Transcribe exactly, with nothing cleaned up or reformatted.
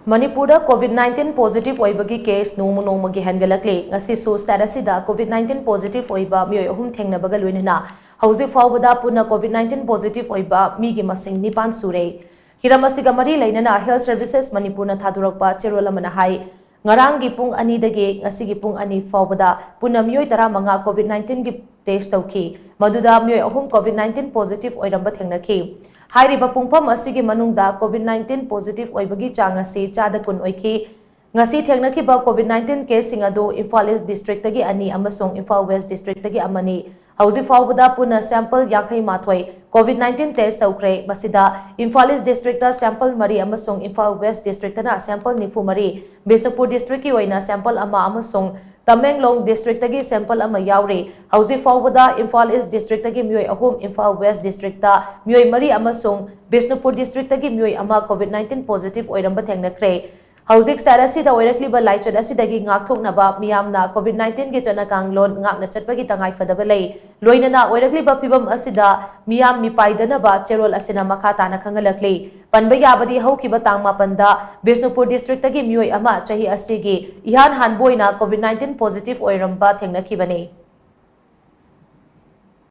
ꯃꯅꯤꯄꯨꯔꯗ COVID nineteen positive ꯑꯣꯏꯕꯒꯤ case ꯅꯣꯡꯃ ꯅꯣꯡꯃꯒꯤ ꯍꯦꯟꯒꯠꯂꯛꯂꯤ꯫ ꯉꯁꯤꯁꯨ state ꯑꯁꯤꯗ COVID nineteen positive ꯑꯣꯏꯕ ꯃꯤꯑꯣꯏ ꯑꯍꯨꯝ ꯊꯦꯡꯅꯕꯒ ꯂꯣꯏꯅꯅ ꯍꯧꯖꯤꯛ ꯐꯥꯎꯕꯗ ꯄꯨꯟꯅ COVID nineteen positive ꯑꯣꯏꯕ ꯃꯤꯒꯤ ꯃꯁꯤꯡ ꯅꯤꯄꯥꯟ ꯁꯨꯔꯦ꯫ ꯍꯤꯔꯝ ꯑꯁꯤꯒ ꯃꯔꯤ ꯂꯩꯅꯅ Health Services ꯃꯅꯤꯄꯨꯔꯅ ꯊꯥꯗꯣꯔꯛꯄ ꯆꯦꯔꯣꯜ ꯑꯃꯅ ꯍꯥꯏ, ꯉꯔꯥꯡꯒꯤ ꯄꯨꯡ ꯑꯅꯤꯗꯒꯤ ꯉꯁꯤꯒꯤ ꯄꯨꯡ ꯑꯅꯤ ꯐꯥꯎꯕꯗ ꯄꯨꯟꯅ ꯃꯤꯑꯣꯏ ꯇꯔꯥꯃꯉꯥ COVID nineteen ꯒꯤ test ꯇꯧꯈꯤ꯫ ꯃꯗꯨꯗ ꯃꯤꯑꯣꯏ ꯑꯍꯨꯝ COVID nineteen positive ꯑꯣꯏꯔꯝꯕ ꯊꯦꯡꯅꯈꯤ꯫ ꯍꯥꯏꯔꯤꯕ ꯄꯨꯡꯐꯝ ꯑꯁꯤꯒꯤ ꯃꯅꯨꯡꯗ COVID nineteen positive ꯑꯣꯏꯕꯒꯤ ꯆꯥꯡ ꯑꯁꯤ ꯆꯥꯗ ꯀꯨꯟ ꯑꯣꯏꯈꯤ꯫ ꯉꯁꯤ ꯊꯦꯡꯅꯈꯤꯕ COVID nineteen case ꯁꯤꯡ ꯑꯗꯨ ꯏꯝꯐꯥꯜ East District ꯇꯒꯤ ꯑꯅꯤ ꯑꯃꯁꯨꯡ ꯏꯝꯐꯥꯜ West District ꯇꯒꯤ ꯑꯃꯅꯤ꯫ ꯍꯧꯖꯤꯛ ꯐꯥꯎꯕꯗ ꯄꯨꯟꯅ sample ꯌꯥꯡꯈꯩ ꯃꯥꯊꯣꯏ COVID nineteen test ꯇꯧꯈ꯭ꯔꯦ꯫ ꯃꯁꯤꯗ ꯏꯝꯐꯥꯜ East District ꯇ sample ꯃꯔꯤ ꯑꯃꯁꯨꯡ ꯏꯝꯐꯥꯜ West District ꯇꯅ sample ꯅꯤꯐꯨ ꯃꯔꯤ, ꯕꯤꯁꯅꯨꯄꯨꯔ District ꯀꯤ ꯑꯣꯏꯅ sample ꯑꯃ ꯑꯃꯁꯨꯡ ꯇꯃꯦꯡꯂꯣꯡ District ꯇꯒꯤ sample ꯑꯃ ꯌꯥꯎꯔꯤ꯫ ꯍꯧꯖꯤꯛ ꯐꯥꯎꯕꯗ ꯏꯝꯐꯥꯜ East District ꯇꯒꯤ ꯃꯤꯑꯣꯏ ꯑꯍꯨꯝ, ꯏꯝꯐꯥꯜ West District ꯇ ꯃꯤꯑꯣꯏ ꯃꯔꯤ ꯑꯃꯁꯨꯡ ꯕꯤꯁꯅꯨꯄꯨꯔ District ꯇꯒꯤ ꯃꯤꯑꯣꯏ ꯑꯃ COVID nineteen positive ꯑꯣꯏꯔꯝꯕ ꯊꯦꯡꯅꯈ꯭ꯔꯦ꯫ ꯍꯧꯖꯤꯛ state ꯑꯁꯤꯗ ꯑꯣꯏꯔꯛꯂꯤꯕ ꯂꯥꯏꯆꯠ ꯑꯁꯤꯗꯒꯤ ꯉꯥꯛꯊꯣꯛꯅꯕ ꯃꯤꯌꯥꯝꯅ COVID nineteen ꯒꯤ ꯆꯠꯅ ꯀꯥꯡꯂꯣꯟ ꯉꯥꯛꯅ ꯆꯠꯄꯒꯤ ꯇꯉꯥꯏ ꯐꯗꯕ ꯂꯩ꯫ ꯂꯣꯏꯅꯅ ꯑꯣꯏꯔꯛꯂꯤꯕ ꯐꯤꯚꯝ ꯑꯁꯤꯗ ꯃꯤꯌꯥꯝ ꯃꯤꯄꯥꯏꯗꯅꯕ ꯆꯦꯔꯣꯜ ꯑꯁꯤꯅ ꯃꯈꯥ ꯇꯥꯅ ꯈꯪꯍꯜꯂꯛꯂꯤ꯫ ꯄꯟꯕ ꯌꯥꯕꯗꯤ ꯍꯧꯈꯤꯕ ꯇꯥꯡ ꯃꯥꯄꯟꯗ ꯕꯤꯁꯅꯨꯄꯨꯔ District ꯇꯒꯤ ꯃꯤꯑꯣꯏ ꯑꯃ ꯆꯍꯤ ꯑꯁꯤꯒꯤ ꯏꯍꯥꯟ ꯍꯥꯟꯕ ꯑꯣꯏꯅ COVID nineteen positive ꯑꯣꯏꯔꯝꯕ ꯊꯦꯡꯅꯈꯤꯕꯅꯤ꯫